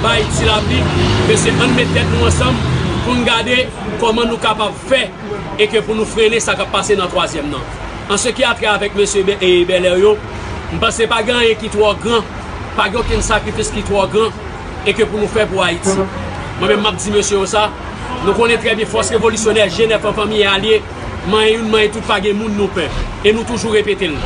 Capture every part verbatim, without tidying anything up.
Ayiti l ap li, mesye, ann met tèt nou ansanm pou n gade kòman nou kapab fè e ke pou nou frennen sa k ap pase nan twazyèm nan. An se ki a trè avèk mesye Bè- e Bèlè yo, m panse pa gen anyen ki twò gran, pa gen okenn sakrifis ki twò gran e ke pou nou fè pou Ayiti. Mwen menm, m ap di mesye yo sa, nou konnen trè byen fòs revolisyonè G nèf an fanmi e alye, manyen youn, manyen tout, pa gen moun nou pè. E nou toujou repete l.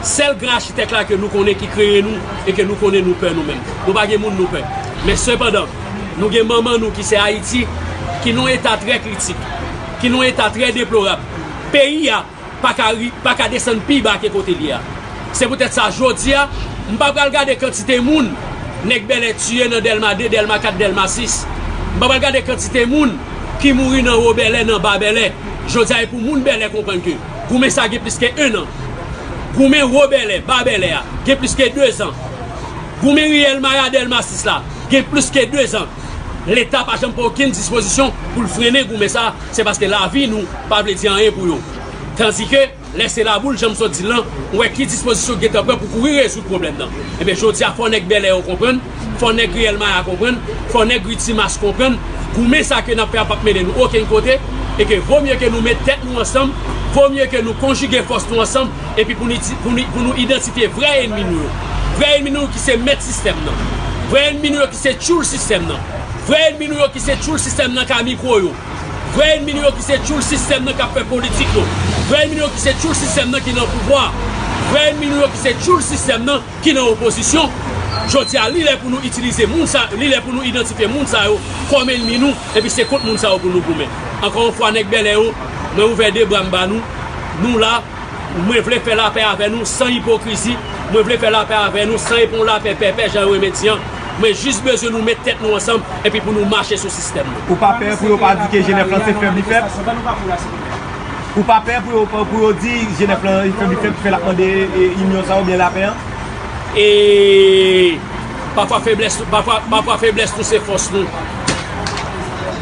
Sèl gran achitèk la ke nou konnen ki kreye nou e ke nou konnen nou pè nou menm. Nou pa gen moun nou pè. Men sepandan, nou gen manman nou ki se Ayiti, ki nan yon eta trè kritik, ki nan yon eta trè deplorab. Peyi a pa ka ri- pa ka desann pi ba ke kote l ye a. Se poutèt sa, jodi a, m pa pral gade kantite moun nèg Bèlè tiye nan Dèlma de, Dèlma kat, Dèlma sis. M pa pral gade kantite moun ki mouri nan Wo Bèlè, nan Ba Bèlè. Jodi a, e pou moun Bèlè konprann ke goumen sa gen plis ke en an. Goumen Wo Bèlè, Ba Bèlè a, gen plis ke de zan. Goumen riyèl Maya, Dèlma sis la, gen plis ke de zan. Leta pa janm pran okenn dispozisyon pou l frennen goumen sa, se paske lavi nou pa vle di anyen pou yo. Tandike, lè se laboul, jan m sot di l lan, ou wè ki dispozisyon ki gentan pran pou kouri rezoud pwoblèm nan. Ebyen, jodi a, fò nèg Bèlè yo konprann, fò nèg riyèl Maya konprann, fò nèg ri Timas konprann, goumen sa ke n ap fè a p ap mennen nou okenn kote, e ke vo mye ke nou met tèt nou ansanm, vo mye ke nou konjige fòs nou ansanm, epi pou nou, pou nou, pou nou idantifye vrè ènmi nou yo. Vrè ènmi nou yo ki se mèt sistèm nan. Vrè ènmi nou yo ki se tchoul sistèm nan. Vrè ènmi nou yo ki se tchoul sistèm nan ka mikwo yo. Vrè ènmi nou yo ki se tchoul sistèm nan k ap fè politik yo. Vrè ènmi nou yo ki se tchoul sistèm nan ki nan pouvwa. Vrè ènmi nou yo ki se tchoul sistèm nan ki nan opozisyon. Jodi a, li lè pou nou itilize moun sa, li lè pou nou idantifye moun sa yo kòm ènmi nou, epi se kont moun sa yo pou nou goumen. Ankò yon fwa, nèg Bèlè yo, mwen ouvè de bra m ba nou. Nou la, mwen vle fè lapè avè nou san ipokrizi. Mwen vle fè lapè avè nou san epi yon lapè pèpè, jan yo renmen di an. Mwen jis bezwen nou met tèt nou ansanm epi pou nou mache sou sistèm nan. Ou pa pè pou yo pa di ke G nèf lan se fèb li fèb? Ou pa pè pou yo, pou yo di G nèf lan fèb li fèb ki fè l ap mande, e, inyon sa oubyen lapè an? E pafwa feblès, pafwa, pafwa feblès nou se fòs nou.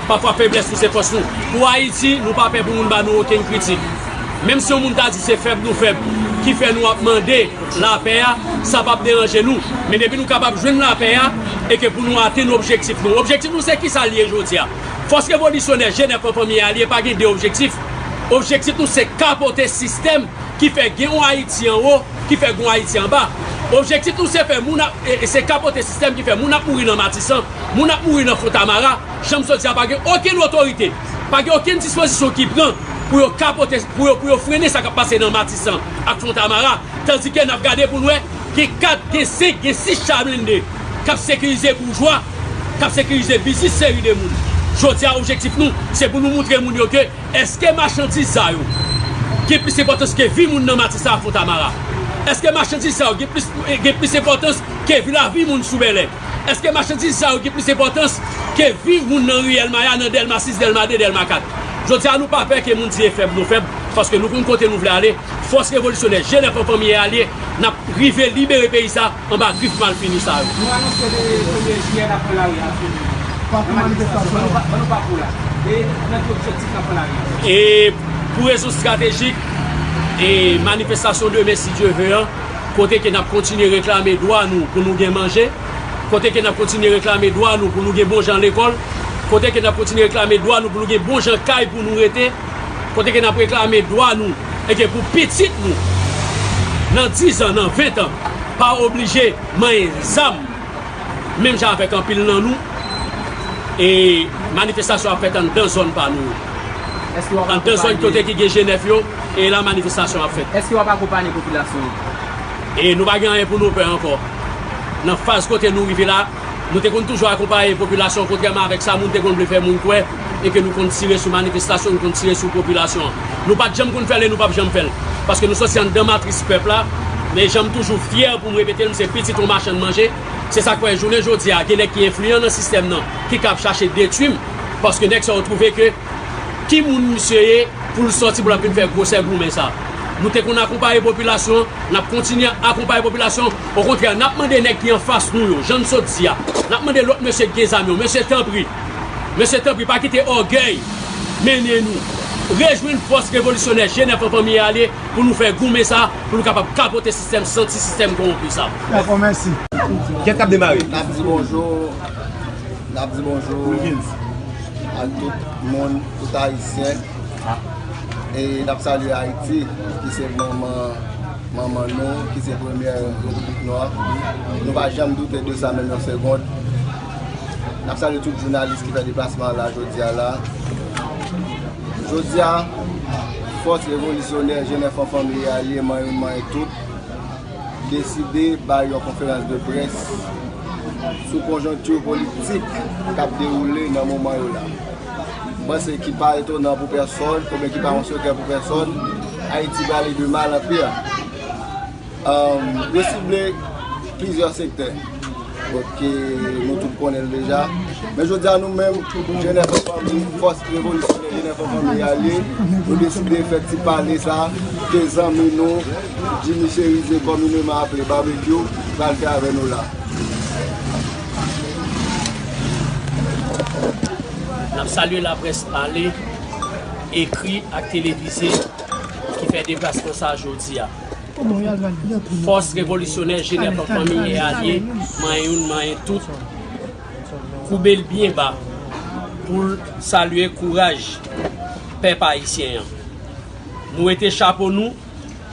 Pafwa feblès nou se fòs nou. Pou Ayiti, nou pa pè pou moun ba nou okenn kritik. Menm si yon moun ta di se fèb nou fèb ki fè nou ap mande lapè a, sa p ap deranje nou. Men depi nou kapab jwenn lapè a, e ke pou nou atenn objektif nou. Objektif nou se kisa l ye jodi a? Fòs revolisyonè G nèf an fanmi e alye pa gen de objektif. Objektif nou se kapote sistèm ki fè gen yon Ayiti anwo, ki fè gen yon Ayiti anba. Objektif nou se fè moun ap, e, e se kapote sistèm ki fè moun ap mouri nan Matisan, moun ap mouri nan Fontamara. Jan m sot di a, pa gen okenn otorite, pa gen okenn dispozisyon ki pran pou yo kapote, pou yo, pou yo frennen sa k ap pase nan Matisan ak Fontamara. Tandike n ap gade pou n wè, gen kat, gen senk, gen sis cha blende k ap sekirize boujwa, k ap sekirize biznis seri de moun. Jodi a, objektif nou, se pou nou moutre moun yo ke èske machandiz sa yo gen plis enpòtans ke vi moun nan Matisan ak Fontamara? Èske machandiz sa yo gen plis, gen plis enpòtans ke vi, lavi moun sou Bèlè? Èske machandiz sa yo gen plis enpòtans ke vi moun nan riyèl Maya, nan Dèlma sis, Dèlma de, Dèlma kat? Jodi a, nou pa pè ke moun di e fèb nou fèb, paske nou konn kote nou vle ale. Fòs revolisyonè G nèf an fanmi e alye, n ap rive libere peyi sa anba grif malfini sa yo. Nou anonse le premye jiyè n ap pran lari a. Ban nou pa-, ban nou pakou la. E nan ki objektif n ap pran lari a? E pou rezon estratejik, e manifestasyon demen, si Dye ve an, kote ke n ap kontinye reklame dwa nou pou nou gen manje, kote ke n ap kontinye reklame dwa nou pou nou gen bon jan lekòl, kote ke n ap kontinye reklame dwa nou pou nou gen bon jan kay pou nou rete, kote ke n ap reklame dwa nou, e ke pou pitit nou, nan diz an, nan ven an, pa oblije manyen zam, menm jan avèk anpil nan nou, e manifestasyon ap fèt anndan zòn pa nou yo. Èske w ap anndan zòn akonpanye kote ki gen G nèf yo, e la manifestasyon ap fèt. Èske w ap akonpanye popilasyon an? E nou pa gen anyen pou nou pè ankò. Nan faz kote nou rive la, nou te konn toujou akonpaye popilasyon, kontrèman avèk sa moun te konn vle fè moun kwè, e ke nou konn tire sou manifestasyon, nou konn tire sou popilasyon an. Nou pa t janm konn fè l e nou p ap janm fè l. Paske nou soti anndan matris pèp la, men jan m toujou fyè pou m repete l, m se pitit yon machann manje. Se sa k fè jounen jodi a, gen nèg ki enfliyan nan sistèm nan, ki ka ap chache detwi m, paske nèg sa yo twouve ke ki moun misye ye pou l sòti pou l ap vin fè gwosè goumen sa. Nou te konn akonpaye popilasyon an, n ap kontinye akonpaye popilasyon an. Okontrè, n ap mande nèg ki anfas nou yo, jan n sot di a, n ap mande lòt mesye ki gen zam yo, mesye tanpri, mesye tanpri, pa kite ògèy mennen nou. Rejwenn fòs revolisyonè G nèf an fanmi e alye pou nou fè goumen sa, pou nou kapab kapote sistèm santi, sistèm kowonpi sa. Dakò, mèsi. Kèt k ap demare. N ap di bonjou. N ap di bonjou ak tout moun, tout Ayisyen. E n ap salye Ayiti, ki se manman, manman nou, ki se premyè repiblik nou an. Nou pa janm doute de sa, menm yon segonn. N ap salye tout jounalis ki fè deplasman an la jodi a la. Jodi a, fòs revolisyonè Jenèf an Fanmi e Alye, manyen youn, manyen tout, deside bay yon konferans de près sou konjonkti politik k ap dewoule nan moman yo la. M panse ki pa etonan pou pèsonn, oubyen ki pa yon sekrè pou pèsonn, Ayiti prale de mal an pi. Ann, yo sible plizyè sektè. Bon, ke nou tout konnen l deja. Men jodi a nou menm, Jenèf an Fanmi, fòs revolisyonè Jenèf an Fanmi e Alye, nou deside fè ti pale sa ke zanmi nou, Jimmy Chérizier, kòmineman aple Babekyou, pral fè avè nou la. N ap salye laprès pale, ekri ak televize ki fè deplasman sa a jodi a. Fòs revolisyonè Jenèf an Fanmi e Alye, manyen youn, manyen tout, koube l byen ba pou l salye kouraj pèp ayisyen an. Nou wete chapo nou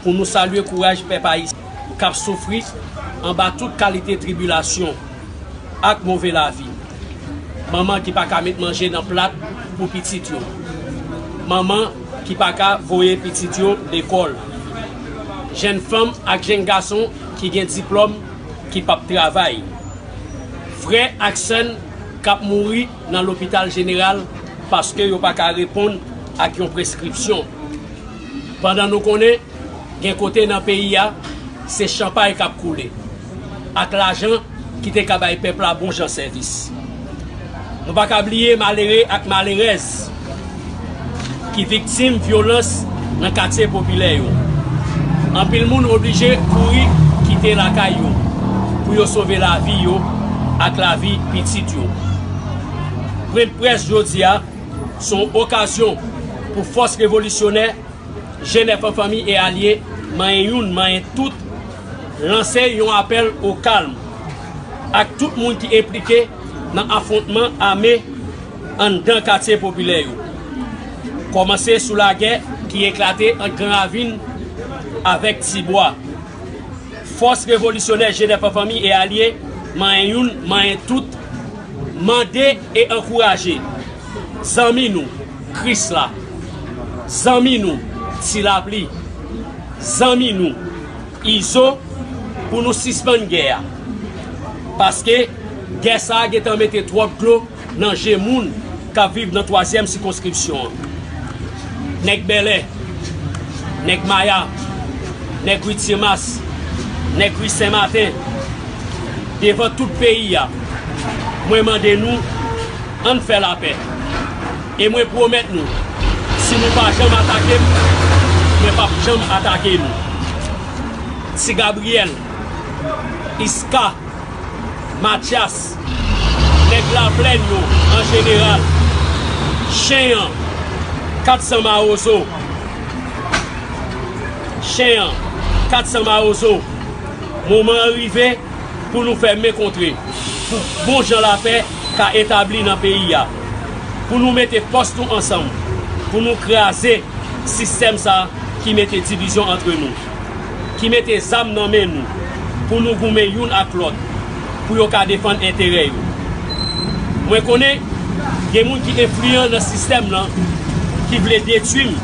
pou nou salye kouraj pèp ayisyen k ap soufri anba tout kalite tribilasyon ak move lavi. Manman ki pa ka met manje nan plat pou pitit yo. Manman ki pa ka voye pitit yo lekòl. Jèn fanm ak jèn gason ki gen diplòm ki p ap travay. Frè ak sè n k ap mouri nan lopital jeneral paske yo pa ka reponn ak yon preskripsyon. Pandan nou konnen, gen kote nan peyi a, se chanpay k ap koule, ak lajan ki te ka bay pèp la bon jan sèvis. Nou pa ka bliye malere ak malerèz ki viktim vyolans nan katye popilè yo. Anpil moun oblije kouri kite lakay yo pou yo sove lavi yo ak lavi pitit yo. Pwen de près jodi a se yon okazyon pou fòs revolisyonè Jenèf an Fanmi e Alye, manyen youn, manyen tout, lanse yon apèl o kalm ak tout moun ki enplike nan afwontman ame anndan katye popilè yo. Kòmanse sou lagè ki eklate ant Gran Ravin avèk Ti Bwa. Fòs revolisyonè Jenèf an Fanmi e Alye, manyen youn, manyen tout, mande e ankouraje zanmi nou, Krisla, zanmi nou, Ti Lapli, zanmi nou, Izo, pou nou sispann gè a. Paske gè sa a gentan mete twòp dlo nan je moun k ap viv nan twazyèm sikonskripsyon an. Nèg Bèlè, nèg Maya, nèg Ri Timas, nèg Ri Sen Maten, devan tout peyi a, mwen mande nou, ann fè lapè. E mwen pwomèt nou, si nou pa janm atake m, mwen p ap janm atake nou. Ti Gabriyèl, Iska, Matyas, nèg Laplèn yo an jeneral, Chen an, kat san Mawozo, Chen an, kat san Mawozo, moman an rive pou nou fè men kontre, pou bon jan lapè ka etabli nan peyi a, pou nou mete fòs nou ansanm, pou nou kraze sistèm sa a ki mete divizyon antre nou, ki mete zam nan men nou, pou nou goumen youn ak lòt, pou yo ka defann enterè yo. Mwen konnen gen moun ki enfliyan nan sistèm lan, ki vle detwi m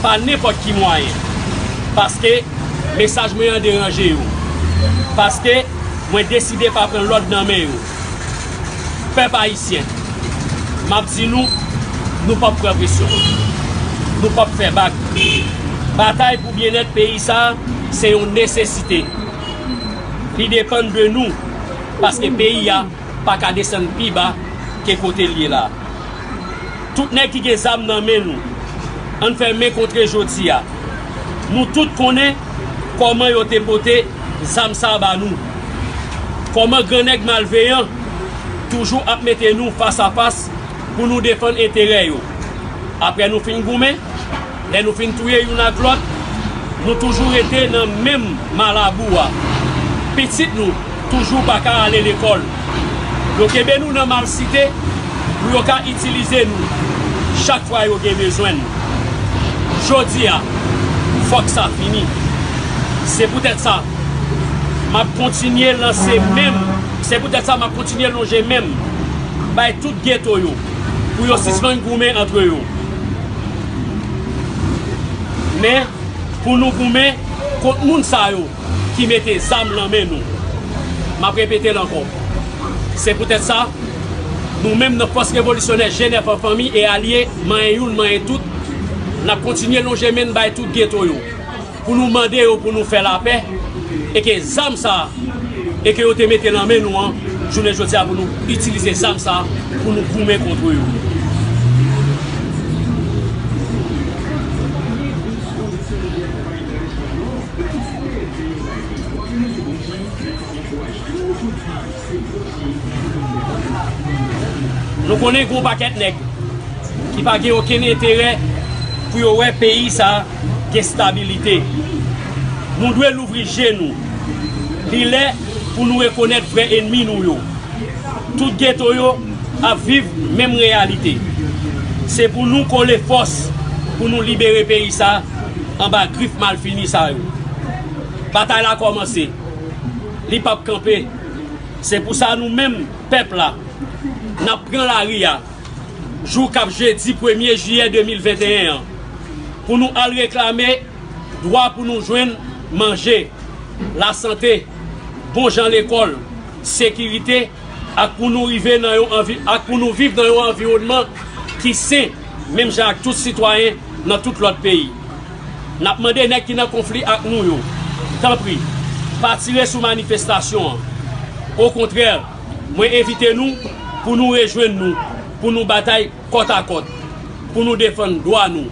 pa nenpòt ki mwayen, paske mesaj mwen an deranje yo, paske mwen deside pa pran lòd nan men yo. Pèp ayisyen, m ap di nou, nou p ap pran presyon. Nou p ap fè bak. Batay pou byennèt peyi sa a, se yon nesesite. Li depann de nou, paske peyi a pa ka desann pi ba ke kote l ye la. Tout nèg ki gen zam nan men nou, ann fè men kontre jodi a. Nou tout konnen kòman yo te pote zam sa a ba nou. Kòman gran nèg malveyan toujou ap mete nou fas a fas pou nou defann enterè yo. Apre nou fin goumen, lè nou fin touye youn ak lòt, nou toujou rete nan menm malabou a. Pitit nou toujou pa ka ale lekòl. Yo kenbe nou nan malsite pou yo ka itilize nou chak fwa yo gen bezwen n. Jodi a, fòk sa fini. Se poutèt sa, m ap kontinye lanse men m. Se poutèt sa, m ap kontinye lonje men m bay tout geto yo pou yo sispann goumen antre yo. Men, pou nou goumen kont moun sa yo ki mete zam nan men nou. M ap repete l ankò. Se poutèt sa, nou menm nan Fòs Revolisyonè Jenèf an Fanmi e alye, manyen youn, manyen tout, n ap kontinye lonje men n bay tout geto yo, pou nou mande yo pou nou fè lapè, e ke zam sa a, e ke yo te mete nan men nou an, jounen jodi a pou nou itilize zam sa a pou nou goumen kont yo. Nou konnen gen yon pakèt nèg ki pa gen okenn enterè pou yo wè peyi sa a gen stabilite. Nou dwe louvri je nou. Li lè pou nou rekonèt vrè ènmi nou yo. Tout geto yo ap viv menm reyalite. Se pou nou kole fòs pou nou libere peyi sa a anba grif malfini sa yo. Batay la kòmanse. Li p ap kanpe. Se pou sa nou menm, pèp la, n ap pran lari a, jou k ap jedi premye jiyè de mil venteyen an, pou nou al reklame dwa pou nou jwenn manje, lasante, bon jan lekòl, sekirite, ak pou nou rive nan yon anvi-, ak pou nou viv nan yon anviwònman ki sen, menm jan ak tout sitwayen nan tout lòt peyi. N ap mande nèg ki nan konfli ak nou yo, tanpri, pa tire sou manifestasyon an. Okontrè, mwen envite nou pou nou rejwenn nou, pou nou batay kòtakòt, pou nou defann dwa nou.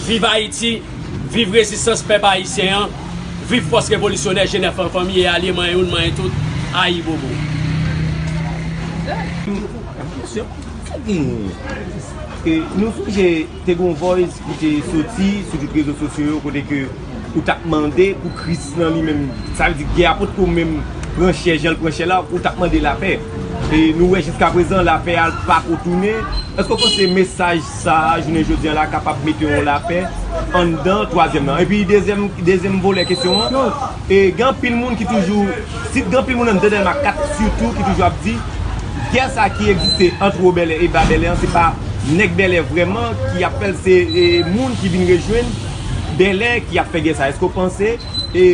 Viv Ayiti, viv rezistans pèp ayisyen an, viv Fòs Revolisyonè Jenèf an Fanmi e alye manyen youn, manyen tout, ayibobo. E nou sonje te gen yon voice ki te soti sou tout rezo sosyo yo kote ke ou t ap mande pou Kris nan li menm, sa vle di gè a potko menm pran chè jan l pran chè la, ou t ap mande lapè. E nou wè jiskaprezan lapè a pako tounen. Èske w panse mesaj sa a, jounen jodi a la, kapab mete yon lapè anndan twazyèm nan? Epi dezyèm, dezyèm volè kesyon an, e gen anpil moun ki toujou, si gen anpil moun anndan Dèlma kat sitou ki toujou ap di, gè sa ki egziste ant Wo Bèlè e Ba Bèlè an, se pa nèg Bèlè vrèman ki ap fè l, se, e, moun ki vin rejwenn Bèlè ki ap fè gè sa. Èske w panse, e,